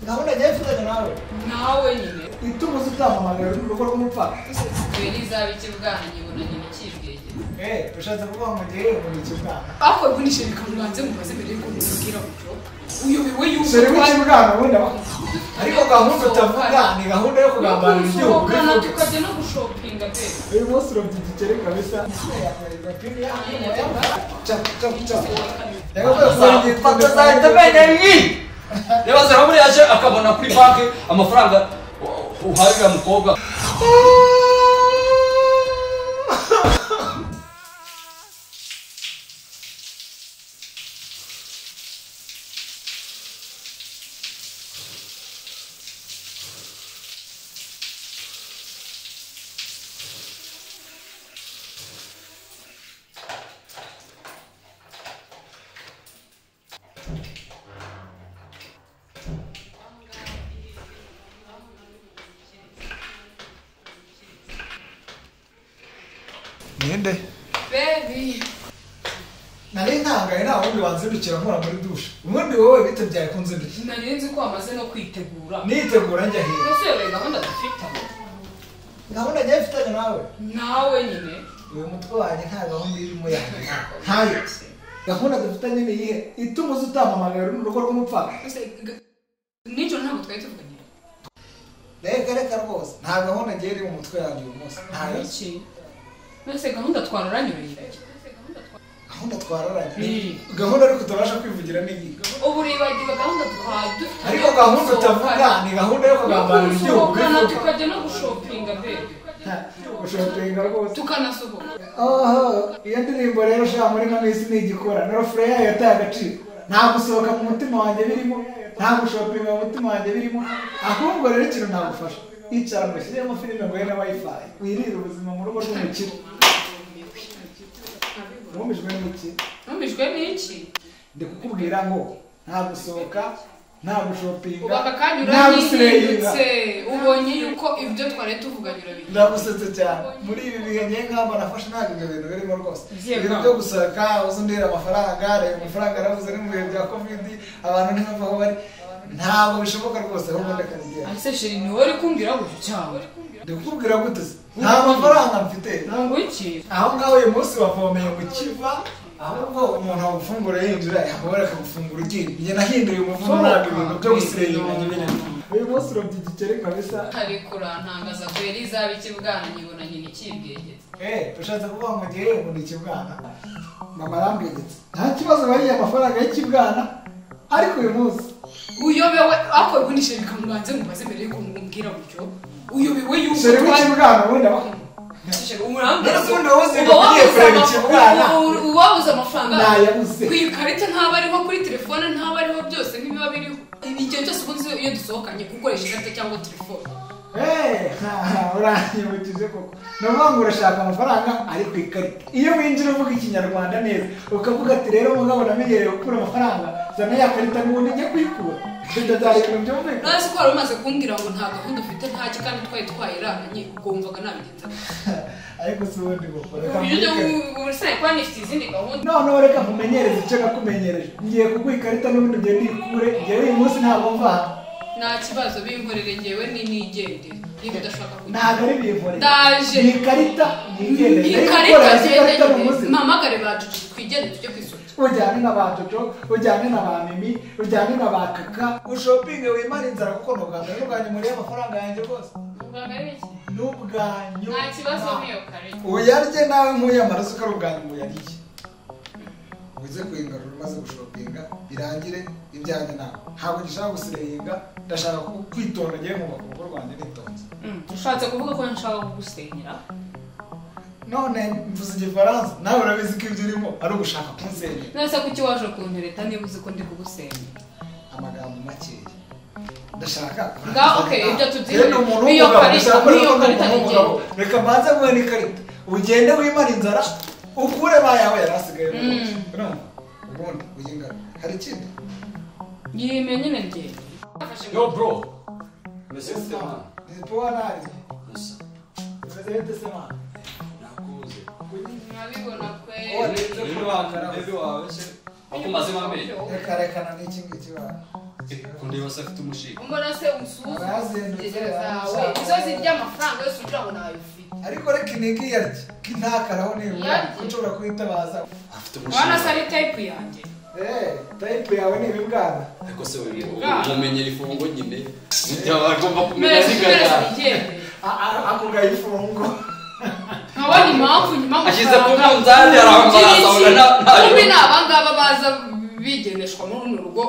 Gahunda ngiye mfitanye nawe. Nawe nyine. Ituma utampamagara urugo rw'umupfaka. Izaba ikibwana nyibona nyine ikibwege. Ushatse kuvuga ngo ngewe ngo ikibwana. Ariko ubundi reka mubanze mubaze mbere yuko mubwira gutyo. Uyobewe yuko Sheri w'ikibwana ubundi aba. Ariko gahunda utavuga ni gahunda yo kugambanira igihugu. Tukajya no gushopinga be. Uyu munsi urabye igikeri kabisa. Reba zara yaje akabona kuri banki amafaranga uhaye uriya mukobwa. Ninde? Baby. Nari ntangaye nta wundi wanzindukira nkora muri dushe. Ubundi wowe bite byaye kunzindukira? Nari nzi ko wamaze no kwitegura. Nitegura njya hehe? Ese yobe gahunda dufite. Gahunda ngiye mfitanye nawe. Nawe nyine. Uyu mutwe wanjye nta gahunda irimo yanjye. Ntayo. Gahunda dufitanye ni iyihe? Ituma utampamagara urugo rw'umupfaka. Nijoro ntabwo twari tuvuganye. Reka reka rwose. Nta gahunda ngiye iri mu mutwe yanjye uyu munsi. Ntayo. Nase gahunda twararanye urayibye. Gahunda twararanye. Gahunda ariko utabasha kwivugira ni iyi. Ubu uribagiwe gahunda twadufite. Ariko gahunda utavuga ni gahunda yo kugambanira igihugu. Tukajya no gushopinga be. Gushopinga rwose. Tukanasohoka. Oho, iyo ndirimbo rero sha muri nka minsi ni igikora. Na rofre yayo yataye agaciro. Nta gusohoka mu mutima wanjye birimo, nta gushopinga mu mutima wanjye birimo. Ahubwo rero ikintu nagufasha. Icara ngo ushyiremo filime ngo na wifi. Wirire ubuzima mu rugo rw'umukire. Numijwe n'iki? Numijwe n'iki? Ndi kukubwira ngo nta gusohoka, nta gushopinga. Ubaka kandi uranyihindutse. Ubonye yuko ibyo twari tuvuganye urabikora. Ndagusetse cyane. Muri ibi bihe ngiye ngamba nafashe ntabwo ibyo bintu birimo rwose. Ibintu byo gusohoka, uzundira amafaranga, reba amafaranga aravuze ni mu bihe bya Covid, abantu ntibava aho bari. Ntabwo bishoboka rwose ahubwo ndeka nigera. Ese sheri ni wowe uri kumbwira gutyo cyangwa? Ndi kukubwira gute se? Nta mafaranga mfite. Ntabwo iki? Aho ngaho uyu munsi wavomeye mu kiva, ahubwo umuntu agufungura yinjira yakubera akagufungura ugiye. Njye nahinduye umuvuno ntabwo ibintu byo gusireyinga nyine. Uyu munsi urabye igikeri kabisa. Ariko urantangaza kweri izaba ikibwana nyibona nyine ikibwegetse. Ushatse kuvuga ngo ngewe ngo ni ikibwana. Mama arambwegetse. Nta kibazo bariya amafaranga y'ikibwana. Ariko uyu munsi uyobewe ariko ubundi reka mubanze mubaze mbere yuko mubwira gutyo. Uyobewe yuko Sheri w'ikibwana ubundi aba. Uwabuze amafaranga nayabuze. Ku ikarita ntaba ariho, kuri telefone ntaba ariho, byose ntibiba biriho. Igihe cyose ubundi iyo dusohokanye gukoresha ikarita cyangwa telefone. Uranyibukije koko. Navuga ngo urashaka amafaranga ari ku ikarita. Iyo winjira uvuga ikinyarwanda neza, ukavuga ati rero mugabo namenyereye gukura amafaranga, zana ya karita n'ubundi njye kuyikura. Ibyo byari ibintu byumvikana. Nasi ko wari umaze kumbwira ngo nta gahunda ufite ntacyo kandi twari twayiraranye, ubwo wumvaga nabigenza. Ariko si ubundi gukora. Noneho reka nkumenyereze icyo nakumenyereje. Ngiye kuguha ikarita n'ubundi ugende uyikure, njyewe uyu munsi ntabwo mva aha. Nta kibazo binkorere njyewe ni nigendere. Niba udashaka kujya. Ntabwo ari binkorere. Ndaje. Ni ikarita nigendere. Ni ikarita ngendere. Mpamagare ba Jojo twigendere tujye ku isoko. Ujyane na ba Jojo, ujyane na ba Mimi, ujyane na ba Kaka. Ushopinge wimare inzara kuko ni ubwa mbere n'ubwa nyuma uriye amafaranga yanjye rwose. Ubwa mbere ni iki? N'ubwa nyuma. Nta kibazo nk'iyo karita. Uyarye nawe nk'uyamara uzi ko ari ubwa nyuma uyariye. Uze kuyigarura umaze gushopinga birangire ibyanjye nawe. Ntabwo ngishaka gusirehinga, ndashaka kwitonda ngiye nkubaka urugo rwanjye nitonze. Ushatse kuvuga ko nshaka kugusenyera? None mvuze igifaransa nawe urabizi ko ibyo urimo ari ugushaka kunsenyera. None se kuki waje kuntereta niba uzi ko ndi kugusenyera? Amagambo makeya. Ndashaka. Nga okay ibyo tubyine. Iyo karita, iyo karita nigende. Reka mbanze nguhe n'ikarita. Ugende wimara inzara ukure bayawe yarasigaye rwose. Urumva? Ubundi uyingana. Hari ikindi? Yime nyine ngende. Yo bro. Meze ute man? Ni poa nari. Gusa. Meze ute se man? Nakuze. Nabibona kweli. Baby wawe se. Akumazemo amenyo. Reka rekana n'iki ngiki wa. Kundeba se afite umushinga. Umbona se unsuza zawe izo zirya amafaranga yose ugira ngo nayo ufite. Ariko reka inigi yarye kintakaraho nibura ushobora kuhitabaza. Afite umushinga. Wana sari type yanjye. Type yawe ni ibibwana. Ariko se umumenyera ifungo nyine. Agomba kumenya zigaya. Akugaye ifungo. Nkabona impamvu nyuma ashyize ku munzani arambara asabona ntayo. Kumbi ni abangaba baza bigendeshwa muri runo rugo.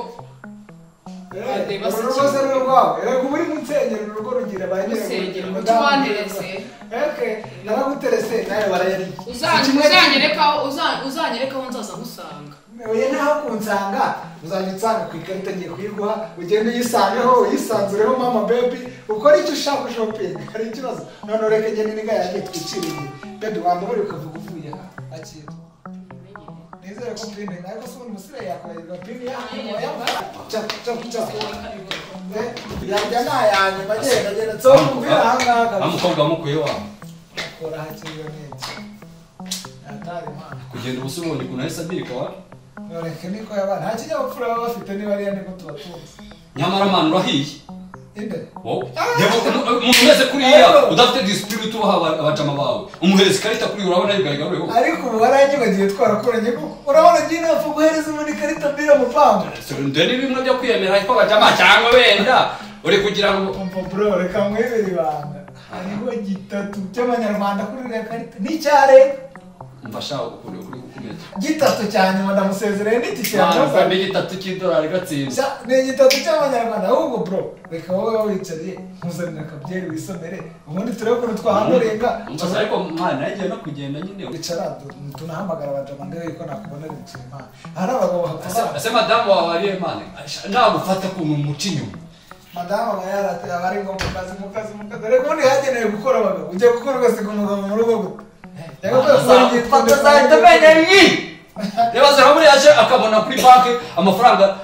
Urugo se rwawe erega uba uri mu nsengero urugo rugira ba nyir'urusengero utubanterese. Okay, naraguterese nawe barayariye. Uzanyerekaho nzaza gusanga. Oya naho kunsanga uzajya unsanga ku ikarita ngiye kuyiguha ugende uyisangeho uyisanzureho mama baby ukora icyo ushaka shopping hari ikibazo none ureke ngende n'inga yanjye twicire igihe baby wambabari ukavuga uvuye aha akira nizere ko pini ariko se ubundi umusire yakwibagirwa pini cha cha cha yajya nayanyuma agenda agenda nsohoka umvira aha ngaha kabisa amukobwa mukuye wawe kora hakiriyo neza atari imana kugenda ubusa ubonye ukuntu ahise adirika wa Reka niko yabana nta kinyabupfura baba bafite niba ariya niko tubatunze nyamara mwana urahiye inde wowe umuntu umeze kuriya udafite disipurine utubaha abajama bawe umuhereza ikarita kuri urabona yigayigaruyeho ariko ubu waranyibagiwe twarakoranye kuko urabona ngiye napfa guhereza umuntu ikarita mbira mupanga dore ni bimwe byo kwiyemera ko abajama cyangwa wenda uri kugira ngo umva bro reka mwibere ibanga hariho gitatu cy'amanyarwanda kuri iriya karita n'icyarenga mfasha ukuntu kuri gukomeza gitatu cyane ndamusezereye n'itike yamuza ni gitatu cy'idolari gatsinze ni gitatu cy'amanyarwanda ahubwo bro reka wowe wicariye nkuzanira akabyeri wisomere ubundi turebe ukuntu twahanduringa mfasha ariko mwana nagiye no kugenda nyine wicara tunahamagara abajama ndebe yuko nakubona bicaye imana hari abagabo hakaba ese madamu wawe ari imana nagufata ukuntu umuca inyuma madamu aba yarateye aba ari ngo mu kazi mu kazi mu kazi reka ubundi hagenewe gukora abagabo ujya gukora ugasiga umugabo mu rugo gute reba zera yaje akabona kuri banki amafaranga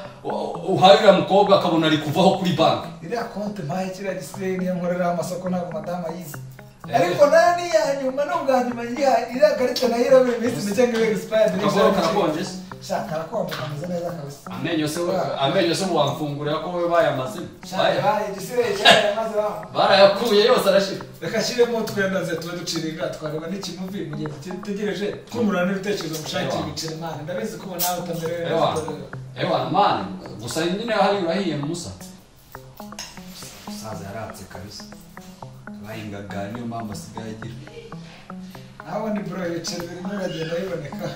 uhaye uriya mukobwa akabona ari kuvaho kuri banki iriya konti mpaye kiriya gisigaye niyo nkoreraho amasoko ntabwo madamu ayizi ariko nayo ni iya nyuma n'ubwa nyuma iriya karita nayo irabura iminsi mike ngo ibe expired akaboro karakonje se sha karakonje kameze neza kabisa amenyo se wamfungurira ko wowe bayamaze igisigaye cyarayamaze barayakuye yose arashira reka ashyiremo utwenda nze tube duciringa twareba n'ikimuvi mu gihe dutegereje twungurana n'ibitekerezo mushakira ibiceri mani ndabizi ko ubu nawe utamerewe neza ewa mani gusa nyine hari urahiye musa musaza yaratse kabisa bahingaga niyo mpamvu asigaye agira nawe ni bro ibiceri birimo biragenda biboneka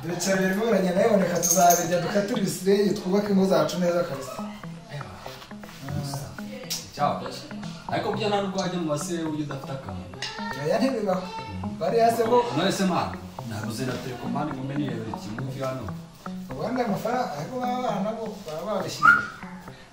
ibiceri birimo biragenda biboneka tuzabirya dukatire ibisireye twubake ingo zacu neza kabisa ariko burya nta nubwo wajya mu basire burya udafite akantu oya ntibibaho bariya se bo none se mani nabuze na telekomande ngo mbe nirebera ikimuvi hano ubundi amafaranga ariko baba bana nabo baba babishyize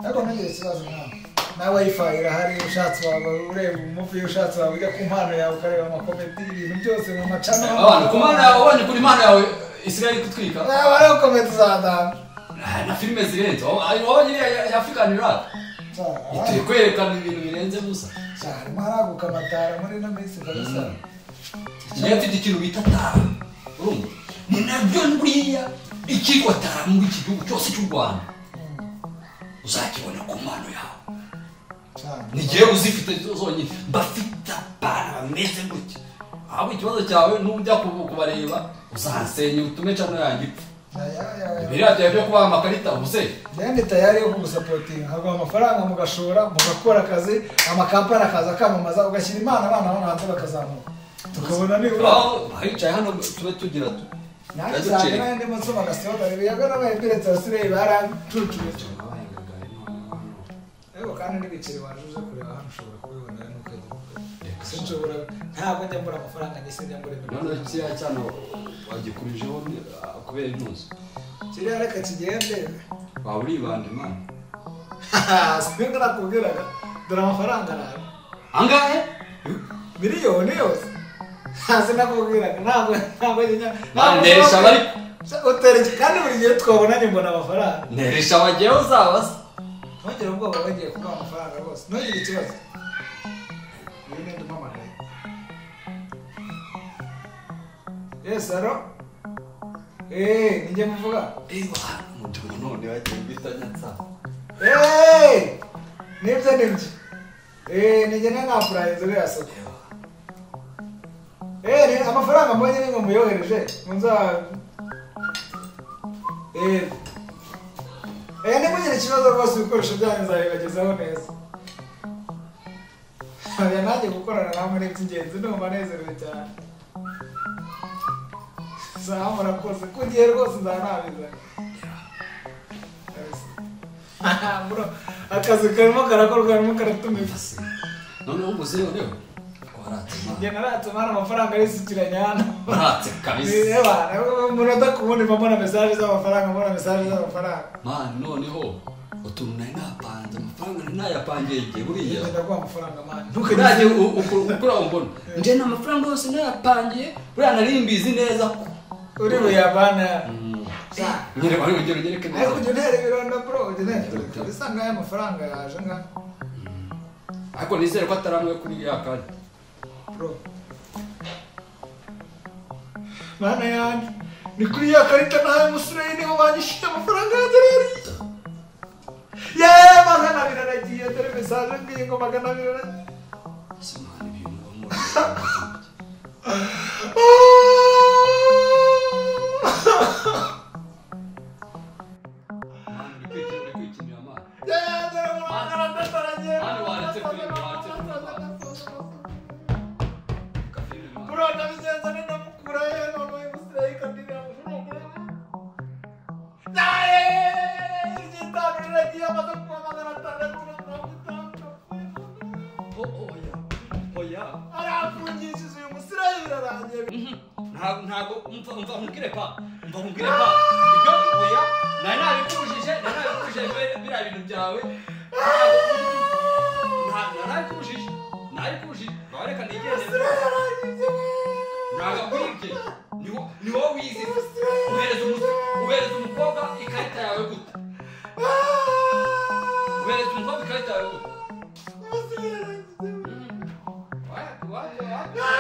ariko ntugire ikibazo nawe na wifi irahari ushatse waba ureba umuvi ushatse waba ujya ku mpano yawe ukareba amakomedi ibintu byose mu macano abantu ku mpano yawe ubonye kuri impano yawe isigaye iri kutwika waba ari komedi za dame na filime zirenze wabonye iriya ya African Rap iteye kwerekana ibintu birenze gusa harimo haraguka amatara muri ino minsi kabisa niyo mfite ikintu bita tara urumva ni nabyo buriya icyitwa tara muri iki gihugu cyose cy'u Rwanda uzakibona ku mpano yawe nigiye uzifite zonyine mbafite abana bameze gutya ahubwo ikibazo cyawe nujya kubareba uzansenya utume cano yanjye ipfa biriya byawe byo kubaha amakarita ubuse ndi tayari yo kugusapotinga nkaguha amafaranga mugashora mugakora akazi amakampani akaza akamamaza ugashyira imana abana hano hanze bakazamuka tukabona nibura hicaye hano tube tugira tu nanjye usanga nayo ndimo nsoma agasohoka ibiyaga n'abahemberetse abasireyi barancucuye ariko kandi n'ibiceri waje uza kureba hano ushobora kubibona ntukagira sinshobora ntabwo njya mbura amafaranga njye sinjya mbura ibintu none kiriya cyano wagikurijeho kubera intuzo kiriya reka kigende waba uribanda imana singa nakubwiraga dore amafaranga araje angahe miliyoni yose sinakubwiraga ntabwo njya neresha bari utera kandi buri gihe twabonanye mbona amafaranga neresha bagiye uzabaza ntugire ubwoba bagiye kuguha amafaranga rwose ntugire ikibazo uyu ni umpamagaye yes alo Nijye muvuga. Ewa, none wagiye guhita nyatsa. Nibyo nibyo. Nijye nka uriya soko. Amafaranga mbonye nimwe muyohereje. Munza nimugire ikibazo rwose ibikoresho byanyu nzabibagezaho neza. Oya nanjye gukorana namwe ni iby'ingenzi ndumva nezerewe cyane. Sawa murakoze ku gihe rwose nzaba nabizanye. Bro, akazi karimo karakorwa karimo karatumika. Noneho ubuze noneho waratse mwana. Njye naratse mwana amafaranga arisukiranya hano. Waratse kabisa. Reba, umunota ku wundi mbona message z'amafaranga, mbona message z'amafaranga. Man, noneho utuntu nari napanze amafaranga nari nayapangiye igihe buriya. Ndaguha amafaranga man. Ntukajye ukura umbona. Nje na amafaranga yose nayapangiye, buriya nari mbizi neza ko uri buyabana. Nyere wari ugera ugereke neza. Ariko ujya untera ibironda bro, ujya untera. Bisa nk'ayo amafaranga yaje nka. Ariko nizere ko ataramwe kuri ya kadi. Bro. Mana yanjye, ni kuri ya karita nahaye umusore niho banyishyuye amafaranga yanjye rero. Yeee, 200 aragiye, dore message ngiyi ngo 200 aragiye. Ese mwana ibintu ubamo. Ntabwo umva nkubwire pa, umva nkubwire pa. Ibyo oya, nari nabikujije biriya bintu byawe. Narabikujije, ngaho reka nigendere. Ntabwo akwibye, ni wowe wizize. Uhereza umukobwa ikarita yawe gute? Uhereza umukobwa ikarita yawe gute? Wapi.